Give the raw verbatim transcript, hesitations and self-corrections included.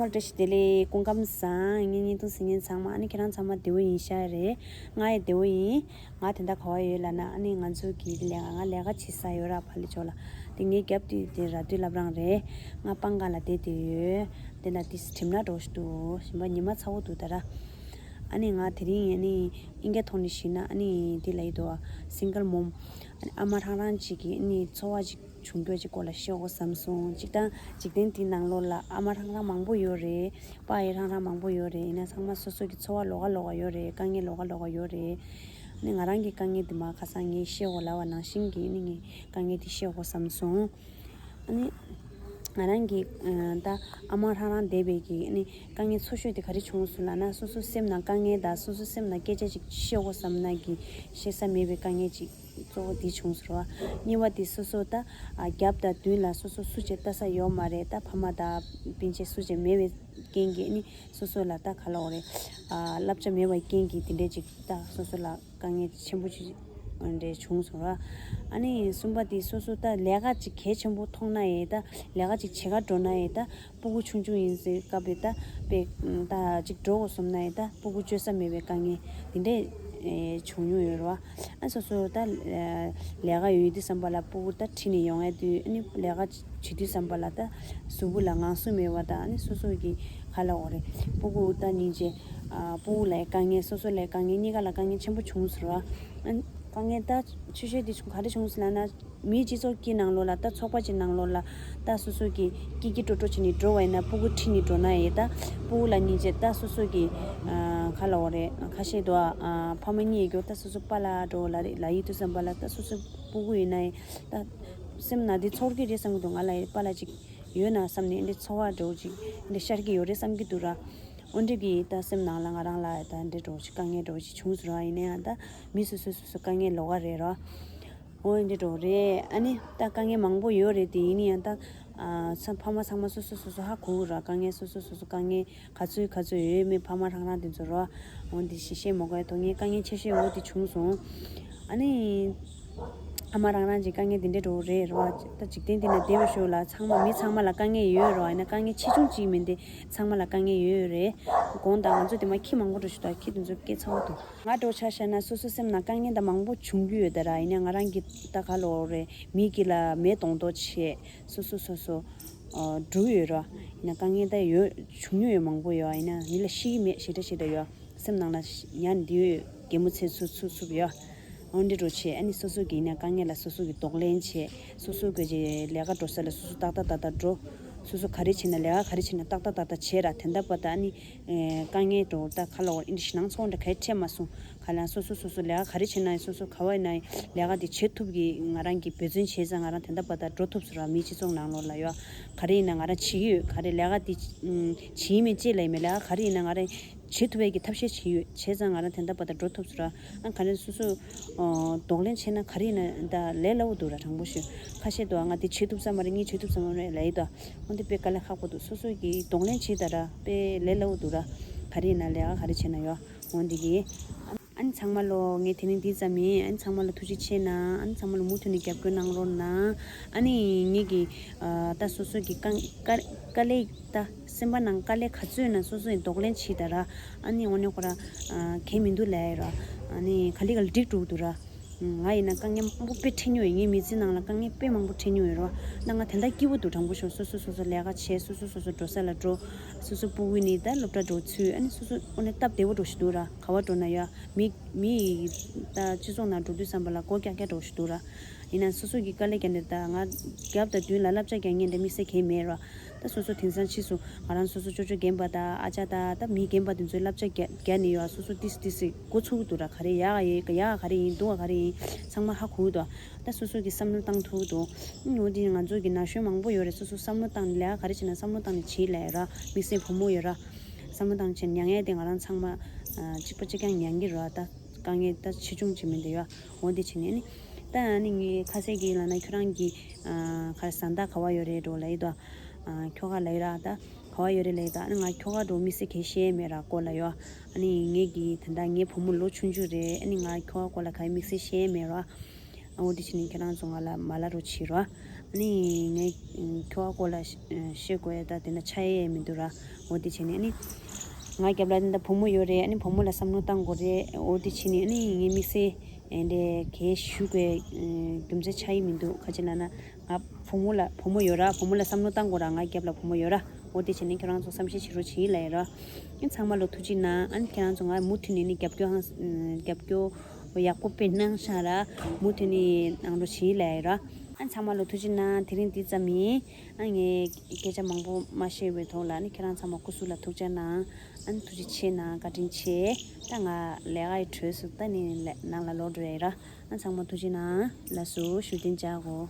བཀྲ་ཤིས་བདེ་ལེགས། སྐུ་ཁམས་བཟང་། ངའི་བརྙན་ཐུང་གཟིགས་མཁན་ཚང་མ། ཨ་ནི་ཁྱེད་རང་ཚང་མ་བདེ་པོ་ཡིན་ཤག་རེད། ང་ཡང་བདེ་པོ་ཡིན། ང་དེ་འདྲ་ག་བ་ཡོད་ལབ་ན། ཨ་ནི་ང་ཚོ་གི་ལས་ཀ་ང་ལས་ཀ་བྱེད་ས་ཡོད་ར། ཕ་ལི་ཅོ་ལ། དེ་ངའི་རྒྱབ་དེ་དེ་ར་སྟོད་ལབ་རང་རེད། ང་སྤང་ཁ་ལ་བསྡད་དེ་ཡོད། དེ་ན་དེ་གྲིབ་ནག་འདྲ་ཞིག་འདུག་ཞིམ་པ་ཉི་མ་ཚ་བོ་འདུག་ད་ར། ཨ་ནི་ང་དེ་རིང་ཨ་ནི་ཨིན་སྐད་ཐོག་ནས་ཞུས་ན། ཨ་ནི་དེ་ལ་ཡི་དོ་སིང་གལ་མོམ། ཨ་ནི་ཨ་མ་རང་རང་གཅིག་གི་ཨ་ནི་འཚོ་བ་གཅིག་བྱུང་རྒྱུ་གཅིག་སྐོར་ལ་བཤད་དགོས་བསམ་སོང་། གཅིག་དང་འཇིག་རྟེན་འདི་ནང་ལོགས་ལ་ཨ་མ་རང་རང་མང་པོ་ཡོད་རེད། པ་ཡི་རང་རང་མང་པོ་ཡོད་རེད། ཡིན་ན་ཚང་མ་སོ་སོ་གི་འཚོ་བ་ལོགས་ཀ་ལོགས་ཀ་ཡོད་རེད། དཀའ་ངལ་ལོགས་ཀ་ལོགས་ཀ་ཡོད་རེད། ནི་ང་རང་གི་དཀའ་ངལ་འདི་མ་ཁ་སང་ངས་བཤད་དགོས་ལབ་པ་ནང་བཞིན་གྱི་ནི་ངས་དཀའ་ངལ་འདི་བཤད་དགོས་བསམ་སོང་། ཨ་ནི་ང་རང་གི་ཨ་ད་ཨ་མ་རང་རང་བསྡད་པའི་གི་ནི་དཀའ་ངལ་ཚོ་ཤོས་དེ་ག་རེ་བྱུང་སོང་ལབ་ན། སོ་སོ་སེམས་ནང་དཀའ་ངལ་དང་སོ་སོ་སེམས་ནང་སྐད་ཆ་ཅིག་བཤད་དགོས་བསམ་ན་གི་བཤད་ས་མེད་པའི་དཀའ་ངལ་ཅིག་གཙོ་བོ་འདི་བྱུང་ཟེར་བ། གཉིས་པ་དེ་སོ་སོ་ད་ཨ་རྒྱབ་དང་མདུན་ལ་སོ་སོ་སུ་གཅིག་ལྟ་ས་ཡོད་མ་རེད། ད་ཕ་མ་དང་སྤུན་མཆེད་སུ་གཅིག་མེད་པའི་རྐྱེན་གྱིས་ནི་སོ་སོ་ལ་ད་ག་ལབ་དགོས་རེད། ཨ་བསླབ་བྱ་མེད་པའི་རྐྱེན་གྱིས་དེ་འདྲས་ཅིག་ད་སོ་སོ་ལ་དཀའ་ངལ་ཆེན་པོ་ཅིག་འདྲས་བྱུང་ཟེར་བ། ཨ་ནི་གསུམ་པ་དེ་སོ་སོ་ད་ལས་ཀ་ཅིག་གལ་ཆེན་པོ་མཐོང་ན་ཡང་། ད་ལས་ཀ་ཅིག་བྱེད་ག་འགྲོ་ན་ཡང་། ད་སྤུ་གུ་ཆུང་ཆུང་ཡིན་ཟེར་སྐབས་རེད། ད་དཔེ་ད་ཅིག་འགྲོ་དགོས་བསམ་ན་ཡང་ད་སྤུ་གུ་བཅོལ་ས་མེད་པའི་དཀའ་ངལ་དེ་འདྲས་ཨེ་བྱུང་མྱོང་ཡོད་རེད་བ། ཨ་སོ་སོ་ད་ཨེ་ལས་ཀ་ཡོད་དུས་ཙམ་པ་ལ་སྤུ་གུ་ད་ཁྲིད་ནས་ཡོང་ཡ་དུས། ཨ་ནི་ལས་ཀ་བྱེད་དུས་ཙམ་པ་ལ་ད་གཟུགས་པོ་ལ་ངང་ཚུལ་མེད་པ་དང་། ཨ་ནི་སོ་སོ་གི་ག་ལབ་དགོས་རེད། སྤུ་གུ་ད་སྙིང་རྗེ། ཨ་སྤུ་གུ་ལ་དཀའ་ངལ། སོ་སོ་ལ་དཀའ་ངལ། གཉིས་ཀ་ལ་དཀའ་ངལ་ཆེན་པོ་བྱུང་ཟེར་བ། ཨ་ནི་དཀའ་ངལ་ད་ཆེ་ཤོས་དེ་བྱུང་ག་རེ་བྱུང་ཟེར་ལབ་ན། མིའི་སྤྱི་ཚོགས་ཀྱི་ནང་ལོགས་ལ། ད་ཚོགས་པ་ཅིག་ནང་ལོགས་ལ་ད་སོ་སོ་གི་སྐྱིད་སྐྱིད་སྤྲོ་སྤྲོ་བྱས་ནས་འགྲོ་བ་ཡིན་ན། སྤུ་གུ་ཁྲིད་ནས་འགྲོ་ན་ཡང་། ད་སྤུ་གུ་ལ་སྙིང་རྗེ། ད་སོ་སོ་གི་ཨ་ག་ལབ་དགོས་རེད། ཁ་ཤས་འདུག་ཨ་ཕ་མ་གཉིས་ཀྱིས་ད་སོ་སོ་པཱ་ལགས་འདྲ་ལབ་ལབ་ཡོང་དུས་ཙམ་པ་ལ། ད་སོ་སོ་སྤུ་གུ་ཡིན་ན་ཡང་ད་སེམས་ནང་འདི་ཚོར་གྱི་རེད་བསམ་གྱི་འདུག་ང་ལ་ཡང་པཱ་ལགས་ཅིག་ཡོད་ན་བསམ་ནས་འདི་ཚོར་བ་འདྲ་ཅིག་འདི་ཤར་གྱི་ཡོད་རེད་བསམ་གྱི་འདུག་ར། འོ་འདི་གི་ད་སེམས་ནང་ལ་ང་རང་ལ་ད་འདི་འདྲ་ཅིག་དཀའ་ངལ་འདྲ་ཅིག་བྱུང་ཟེར་བ་ཡིན་ན་ཡང་། ད་མི་སོ་སོ་སོ་སོ་དཀའ་ངལ་ལོགས་ཀ་རེད་ར། འོ་འདི་འདྲ་རེད། ཨ་ནི་ད་དཀའ་ངལ་མང་པོ་ཡོད་རེད། དེ་ཡིན་ན་ཡང་ད་ཨ་ཚ་ཕ་མ་ཚང་མ་སོ་སོ་སོ་སོ་ཧ་གོ་གི་ར། དཀའ་ངལ་སོ་སོ་སོ་སོ་དཀའ་ངལ་ག་ཚོད་ག་ཚོད་ཡོད་མེད་ཕ་མ་རང་རང་དེ་ཚོ་ར། འོ་འདི་ཞིག་བཤད་མ་དགོས་ཡ། དོན་ངའི་དཀའ་ངལ་ཆེ་ཤོས་འོ་དེ་བྱུང་སོང་། ཨ་ནི་ཨ་མ་རང་རང་གི་དཀའ་ངལ་དེ་འདྲ་འདྲ་རེད་ར། ད་འཇིག་རྟེན་འདི་ན་བསྡད་པའི་ཞོར་ལ་ཚང་མ་མི་ཚང་མ་ལ་དཀའ་ངལ་ཡོད་ར། ཡིན་ན་དཀའ་ངལ་ཆེ་ཆུང་གཅིག་མིན་ཏེ་ཚང་མ་ལ་དཀའ་ངལ་ཡོད་ཡོད་རེད། དགོངས་དག་ང་ཚོ་དེ་མ་ཁྱི་མང་པོ་འདྲ་ཞིག་ད་ཁྱི་དེ་ཚོ་སྐད་ཚ་བོ་འདུག་ང་འདྲ་ཆ་བཞག་ན་སོ་སོ་སེམས་ནང་དཀའ་ངལ་ད་མང་པོ་བྱུང་རྒྱུ་ཡོད་ད་ར། ཡིན་ན་ང་རང་གི་ད་ག་ལབ་དགོས་རེད། མི་གི་ལ་མེ་གཏོང་གཏོང་བྱས། སོ་སོ་སོ་སོ་ཨ་འགྲོ་ཡོད་ར། ཡིན་ན་དཀའ་ངལ་ད་ཡོད། བྱུང་མྱོང་ཡོད་མང་པོ་ཡོད། ཡིན་ན་མི་ལ་ཤི་གི་མེད་ཞེ་དྲག་ཞེ་དྲག་ཡོད། སེམས་ནང་ལ་ཡ་འདི་ཡོད། གད་མོ་ཚེར་ཚུབ་ཚུབ་ཚུབ་ཡོད། འོ་འདི་འདྲ་བྱས། ཨ་ནི་སོ་སོ་གི་ཡིན་ན་དཀའ་ངལ་ལ་སོ་སོ་གི་གདོང་ལེན་བྱས། སོ་སོ་གི་ལས་ཀ་འགྲོ་ས་ལ་སོ་སོ་ཏག་ཏག་ཏག་ཏག་འགྲོ། སོ་སོ་ག་རེ་བྱས་ན་ལས་ཀ་ག་རེ་བྱས་ན་ཏག་ཏག་ཏག་ཏག་བྱས་ར། དེ་འདྲ་པ་ད་ཨ་ནི་ཨེ་དཀའ་ངལ་འདྲ་ད་ག་ལབ་དགོས་རེད། ཨ་ནི་ཞེད་སྣང་ཚོར་འདྲ་ག་རེ་འཕྲད་མ་སོང་། ག་ལ་སོ་སོ་སོ་སོ་ལས་ཀ་ག་རེ་བྱས་ན་ཡང་། སོ་སོ་ག་བ་ཡིན་ན་ཡང་ལས་ཀ་དེ་བྱེད་ཐུབ་ཀྱི་ང་རང་གིས་འབད་བརྩོན་བྱས་ཙང་ང་རང་དེ་འདྲ་པ་ད་འགྲོ་ཐུབ་སོང་ར། མིའི་སྤྱི་ཚོགས་ནང་ལོགས་ལ་ཡོད། ག་རེ་ཡིན་ན་ང་རང་བྱེད་ཀྱི་ཡོད། ག་རེ་ལས་ཀ་དེ་ཨུམ་བྱེད་ཡིན་མིན་ཅེས་ལབ་ཡིན་མིན། ལས་ཀ་ག་རེ་ཡིན་ན་ང་རང་བྱེད་ཐུབ་ཡས་ཀྱི་ཐབས་ཤེས་བྱེད་ཀྱི་ཡོད། བྱས་ཙང་ང་རང་དེ་འདྲ་པ་ད་འགྲོ་ཐུབ་སོང་ར། ཨ་ག་རེ་སོ་སོ་ཨོ་གདོང་ལེན་བྱས་ན་ག་རེ་ཡིན་ན་ད་ལས་སླ་བོ་འདུག་ར། དྲང་པོ་ཞུ། ཁ་ཤས་འདུག་ང་དེ་བྱེད་ཐུབ་ས་མ་རེད། ངས་བྱེད་ཐུབ་ས་མ་རེད་ལབ་ཡི་འདུག་འོ་འདི་དཔེ་དཀའ་ལས་ཁག་པོ་འདུག་སོ་སོ་གིས་གདོང་ལེན་བྱེད་ད་ར། དཔེ་ལས་སླ་བོ་འདུག་ར། ག་རེ་ཡིན་ན་ལས་ཀ་ག་རེ་བྱས་ན་ཡོད། འོ་འདི་གི། ཨ་ནི་ཚང་མ་ལོ་ངས་དེ་རིང་འདི་ཙམ་ཡིན། ཨ་ནི་ཚང་མ་ལ་ཐུགས་རྗེ་ཆེ་གནང་། ཨ་ནི་ཚང་མ་ལ་མུ་མཐུད་ནས་རྒྱབ་སྐྱོར་གནང་རོགས་གནང་། ཨ་ནི་ངེད་ཀྱི་ཨ་ད་སོ་སོ་གི་དཀའ་དཀའ་དཀའ་ལས། ད་སེམས་པ་ནང་དཀའ་ལས་ག་ཚོད་ཡོད་ན་སོ་སོ་ཡིས་གདོང་ལེན་བྱེད་ད་ར། ཨ་ནི་འོ་ནི་ཁོ་ར་ཨ་གལ་མི་འདུག་ལབ་ཡ་ར། ཨ་ནི་ག་ལེ་ག་ལེ་འགྲིག་འགྲོ་གི་འདུག་ར། ང་ཡིན་ན་དཀའ་ངལ་མང་པོ་དཔེ་འཕྲད་མྱོང་ཡོད། ངའི་མི་ཚེ་ནང་ལ་དཀའ་ངལ་དཔེ་མང་པོ་འཕྲད་མྱོང་ཡོད་ར། ད་ང་དེ་འདྲ་སྐྱིད་པོ་འདུག་དྲང་པོ་ཞུ། སོ་སོ་སོ་སོ་ལས་ཀ་བྱས། སོ་སོ་སོ་སོ་འགྲོ་ས་ལ་འགྲོ། སོ་སོ་སྤུ་གུ་ནི་ད་སློབ་གྲྭ་འགྲོ་ཚུལ། ཨ་ནི་སོ་སོ་འོ་ནི་སྟབས་བདེ་པོ་འདྲ་ཞིག་འདུག་ར། ག་བ་འགྲོ་ན་ཡ། མི་མི་ཡི་ད་སྤྱི་ཚོགས་ནང་འགྲོ་དུས་ཙམ་པ་ལ་སྒོ་རྒྱག་རྒྱག་འདྲ་ཞིག་འདུག་ར། ཡིན་ན་སོ་སོ་གི་དཀའ་ལས་བརྒྱབ་ནས་ད་ང་རྒྱབ་དང་མདུན་ལ་བསླབ་བྱ་རྒྱག་མཁན་འདྲ་དམིགས་བསལ་གང་ཡང་མེད་ར། ད་སོ་སོ་དེང་སང་ཕྱིས་སུ་ང་རང་སོ་སོ་ཅོ་ཅོ་རྒན་པ་དང་ཨ་ཅག་དང་ད་མི་རྒན་པ་དེ་ཚོའི་བསླབ་བྱ་རྒྱག་རྒྱག་ནས་ཡོད། སོ་སོ་ཏིས་ཏིས་འགོ་ཚུགས་འདུག་ར། ག་རེ་ཡག་ག་ཡོད་ག་ཡག་ག་རེ་ཡིན། སྡུག་ག་ག་རེ་ཡིན། ཚང་མ་ཧ་གོ་འདུག་ད་སོ་སོ་གི་བསམ་བློ་བཏང་ཐུབ་འདུག་འོ་དེ་ང་ཚོ་གི་ན་གཞོན་མང་པོ་ཡོད་རེད། སོ་སོ་བསམ་བློ་བཏང་ནས་ལས་ཀ་ག་རེ་བྱེད་ན་བསམ་བློ་བཏང་ནས་བྱེད་ལབ་ར། དམིགས་བསལ་བུ་མོ་ཡོད་ར། བསམ་བློ་བཏང་བྱས་མྱངས་ཡས་དེ་ང་རང་ཚང་མ་ཨ་གཅིག་པ་གཅིག་རྐྱང་མྱངས་ཀྱི་ར། ད་དཀའ་ངལ་ད་ཆེ་ཆུང་ཅིག་མིན་འདུག་ཡ། འོ་འདི་བྱས་ནས་ནི། ད་ཨ་ནི་ངས་ཁ་ཤས་ཀྱིས་ལབ་ན་ཁྱོད་རང་གི་ཨ་ག་རེ་བཟའ་ཟླ་ག་བ་ཡོད་རེད་འདྲ་ལབ་ཡི་འདུག་ཨ་ཁྱོ་ག་ལབ་ཡི་ར། ད་ག་བ་ཡོད་རེད་ལབ་ཡི་འདུག་ཨ་ནི་ང་ཁྱོ་ག་འདྲ་དམིགས་བསལ་གང་ཤེས་མེད་ར། ཀོ་ལ་ཡོད། ཨ་ནི་ངེད་ཀྱི་ད་ལྟ་ངའི་བུ་མོ་ལོ་ཆུང་ཆུང་རེད། ཨ་ནི་ང་ཁྱོ་ག་སྐོར་ལ་ག་ཡེ་དམིགས་བསལ་ཤེས་མེད་ར། ཨ་འོ་འདི་བྱས་ནས་ཁྱེད་རང་ཚོ་ང་ལ་མ་ལབ་རོགས་བྱེད་ར། ནི་ངས་ཁྱོ་ག་སྐོར་ལ་ཤ- ཤེས་དགོས་ཡ་ད་དེ་འདྲ་ཆགས་ཡས་མི་འདུག་ར། འོ་དེ་བྱས་ནས་ཨ་ནི་ང་རྒྱབ་ལ་འདི་འདྲ་བུ་མོ་ཡོད་རེད། ཨ་ནི་བུ་མོ་ལ་བསམ་བློ་བཏང་དགོས་རེད། འོ་དེ་བྱས་ནས་ཨ་ནི་ངས་དམིགས་བསལ་འདི་འདྲ་གས་ཞུ་དགོས་རྒྱུ་མཚན་ཆགས་ཡས་མི་འདུག་ག་ཅི་ལབ་ན་ང་བུ་མོ་ལ་བུ་མོ་ཡོད་ར། བུ་མོ་ལ་བསམ་བློ་བཏང་དགོས་ར། ང་རྒྱབ་ལ་བུ་མོ་ཡོད་ར། འོ་དེ་བྱས་ནས་ཁྱེད་རང་ཚོ་བསམ་ཤེས་བྱེད་རོགས་བྱེད་ལབ་ཡ་ར། ཨ་ཚང་མ་ལ་ཐུགས་རྗེ་གནང་། ཨ་ནི་ཁྱེད་རང་ཚོ་ང་མུ་མཐུད་ནས་ནི་རྒྱབ་སྐྱོར་ཧང་རྒྱབ་སྐྱོར་ཡག་པོ་དཔེ་གནང་ཤག་ར། མུ་མཐུད་ནས་གནང་རོགས་བྱེད་ལབ་ཡ་ར། ཨ་ཚང་མ་ལ་ཐུགས་རྗེ་གནང་། དེ་རིང་འདི་ཙམ་ཡིན། ཨ་ངས་སྐད་ཆ་མང་པོ་མ་བཤད་པའི་ཐོག་ལ་ནི་ཁྱེད་རང་ཚང་མ་སྐུ་གཟུགས་ལ་ཐུགས་རྗེ་གནང་། ཨ་ནི་ཐུགས་རྗེ་ཆེ་གནང་། བཀའ་དྲིན་ཆེ། ད་ང་ལས་ཀ་ཡི་གྲོས་སུ་ད་ནི་ལས་ནང་ལ་ལོག་འགྲོ་ཡ་ར། ཨ་ཚང་མ་ཐུགས་རྗེ་གནང་། ལགས་སོ། བཞུགས་གདན་འཇགས་གོ།